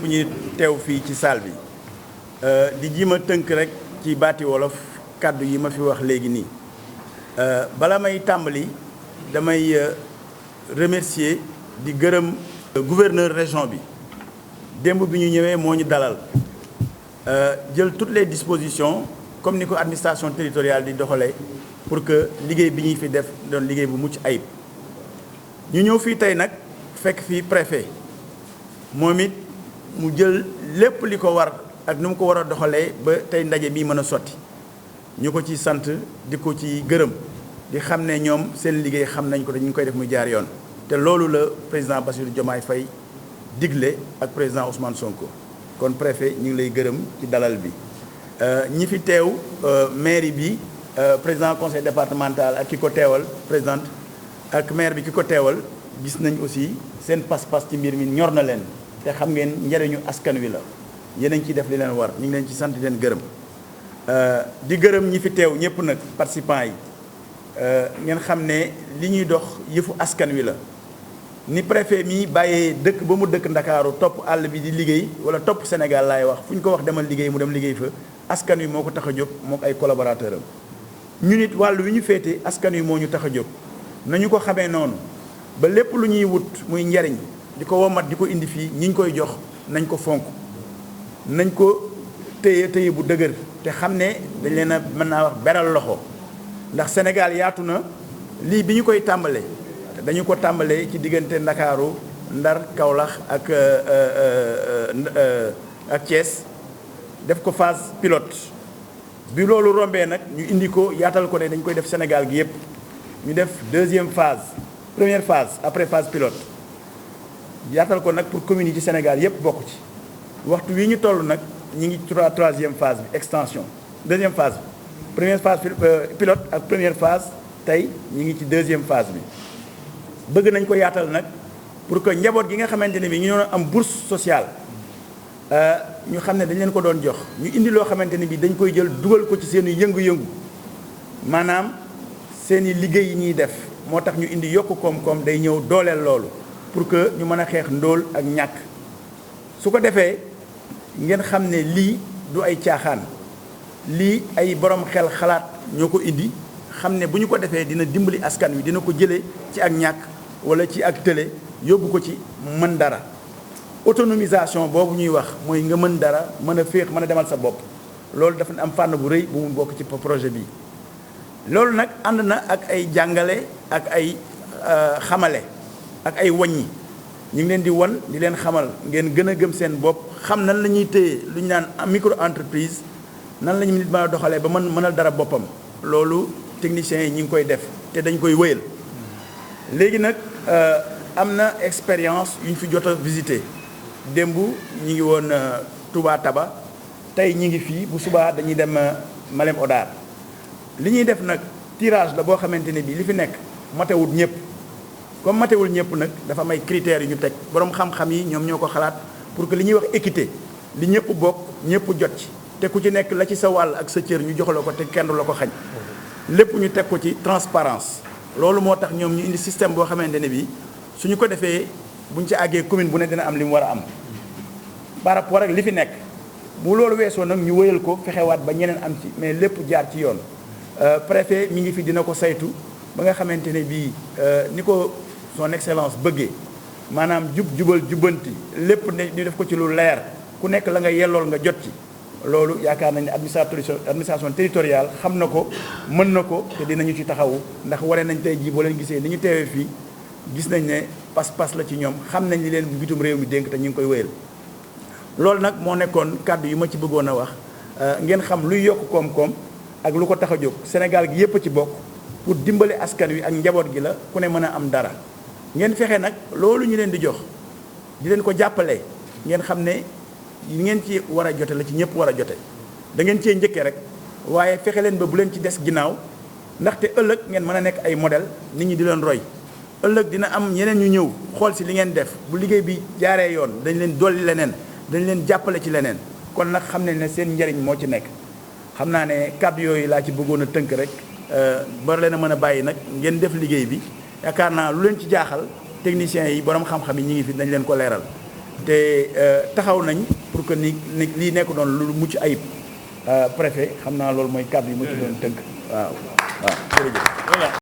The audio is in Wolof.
bu ñuy teew fii ci salle bi di jima tënk rek ci baati wolof kàddu yi ma fi wax léegi nii bala may tàmbali damay remercier di gërëm gouverneur région bi démb bi ñu ñëwee moo ñu dalal jël toutes les dispositions comme ni ko administration territoriale di doxalee pour que liggéey bi ñuy fi def doon liggéey bu mucc ayib ñu ñëw fii tey nag fekk fii préfet moom it mu jël lépp li ko war ak nu mu ko war a doxalee ba tey ndaje bii mën a sotti ñu ko ci sant di ko ci gërëm di xam ne ñoom seen liggéey xam nañ ko te ñu ngi koy def muy jaar yoon te loolu la président Bassirou Diomaye Faye digle ak président Ousmane Sonko kon préfet ñu ngi lay gërëm ci dalal bi ñi fi teew mairie bi président conseil départemental ak ki ko teewal présidente ak maire bi ki ko teewal gis nañ aussi seen pas-pas ci mbir mi ñor na leen te xam ngeen njëriñu askan wi la yéen a ngi ciy def li leen war ñu ngi leen ci sant di leen gërëm di gërëm ñi fi teew ñëpp nag participants yi ngeen xam ne li ñuy dox yëfu askan wi la ni préfet mi bàyyee dëkk ba mu dëkk Ndakaaru topp àll bi di liggéey wala topp Sénégal laay wax fu ñu ko wax demal liggéey mu dem liggéey fa askan wi moo ko tax a jóg moo ko ay collaborateur am ñu nit wàllu wi ñu féete askan wi moo ñu tax a jóg nañu ko xamee noonu ba lépp lu ñuy wut muy njariñ di ko womat di ko indi fii ñi ñu koy jox nañ ko fonk nañ ko téye bu dëgër te xam ne dañ leen a mën naa wax beral loxo ndax Sénégal yaatu na lii bi ñu koy tàmbalee dañu ko tàmbalee ci diggante Ndakaaru Ndar Kaolack ak Thiès def ko phase pilote bi loolu rombee nag ñu indi ko yaatal ko ne dañ koy def Sénégal gi yëpp ñu def deuxième phase première phase après phase pilote yaatal ko nag pour communes yi ci Sénégal yëpp bokk ci waxtu wi ñu toll nag ñi ngi troisième phase bi extension deuxième phase bi première phase pilote ak première phase tey ñi ngi ci deuxième phase bi bëgg nañ ko yaatal nag pour que njaboot gi nga xamante ne bi ñu doon am bourse sociale ñu xam ne dañ leen ko doon jox ñu indi loo xamante ne bi dañ koy jël dugal ko ci seen i yëngu-yëngu maanaam seen i liggéey yi ñuy def moo tax ñu indi yokk koom-koom day ñëw dooleel loolu pour que ñu mën a xeex ndóol ak ñàkk su ko defee ngeen xam ne lii du ay caaxaan lii ay borom xel xalaat ñoo ko indi xam ne bu ñu ko defee dina dimbali askan wi dina ko jëlee ci ak ñàkk wala ci ak tële yóbbu ko ci mën dara autonomisation boobu ñuy wax mooy nga mën dara mën a féex mën a demal sa bopp loolu dafa am fànn bu rëy bu mu bokk ci projet bi loolu nag ànd na ak ay jàngale ak ay xamale ak ay waññi ñu ngi leen di wan di leen xamal ngeen gën a gëm seen bopp xam nan la ñuy téye lu ñu naan micro entreprise nan la ñu nit mën a doxalee ba mënal dara boppam loolu techniciens yi ñu ngi koy def te dañ koy wéyal léegi nag am na expérience yu ñu fi jot a visité démb ñi ngi woon Touba Taba tey ñi ngi fii bu subaa dañuy dem Malem Hodar li ñuy def nag tirage la boo xamante ne bii li fi nekk matewul ñëpp comme matewul ñëpp nag dafa am ay critères yu ñu teg borom xam-xam yi ñoom ñoo ko xalaat pour que li ñuy wax équité li ñëpp bokk ñëpp jot ci te ku ci nekk la ci sa wàll ak sa cër ñu jox la ko te kenn du la ko xañ lépp ñu teg ko ci transparence loolu moo tax ñoom ñu indi système boo xamante ne bii suñu ko defee buñ ci àggee commune bu ne dina am li mu war a am par rapport ak li fi nekk bu loolu weesoo nag ñu wëyal ko fexewaat ba ñeneen am ci mais lépp jaar ci yoon préfet mi ngi fi dina ko saytu ba nga xamante ne bii ni ko son excellence bëggee maanaam jubal jubbanti lépp ne ñu def ko ci lu leer ku nekk la nga yellool nga jot ci loolu yaakaar nañ ne administration territoriale xam na ko mën na ko te dinañu ci taxawu ndax waree nañ tey jii boo leen gisee ni ñu teewee fii gis nañ ne pas-pas la ci ñoom xam nañ li leen bitum réew mi dénk te ñu ngi koy wéyal loolu nag moo nekkoon kàddu yi ma ci bëggoon a wax ngeen xam luy yokk koom-koom ak lu ko tax a jóg Sénégal gi yépp a ci bokk pour dimbale askan wi ak njaboot gi la ku ne mën a am dara ngeen fexe nag loolu ñu leen di jox di leen ko jàppale ngeen xam ne ngeen ci war a jote la ci ñëpp war a jote da ngeen cee njëkkee rek waaye fexe leen ba bu leen ci des ginnaaw ndaxte ëllëg ngeen mën a nekk ay modèle nit ñi di leen roy ëllëg dina am ñeneen ñu ñëw xool si li ngeen def bu liggéey bi jaaree yoon dañ leen dolli leneen dañ leen jàppale ci leneen kon nag xam nañ ne seen njariñ moo ci nekk xam naa ne kàddu yooyu laa ci bëggoon a tënk rek ba leen a mën a bàyyi nag ngeen def liggéey bi yaakaar naa lu leen ci jaaxal techniciens yi borom xam-xam yi ñu ngi fi dañ leen ko leeral te taxaw nañ pour que ni lii nekk doon lu mucc ayib préfet xam naa loolu mooy kàddu yi ma ci doon tënk waaw jërëjëf.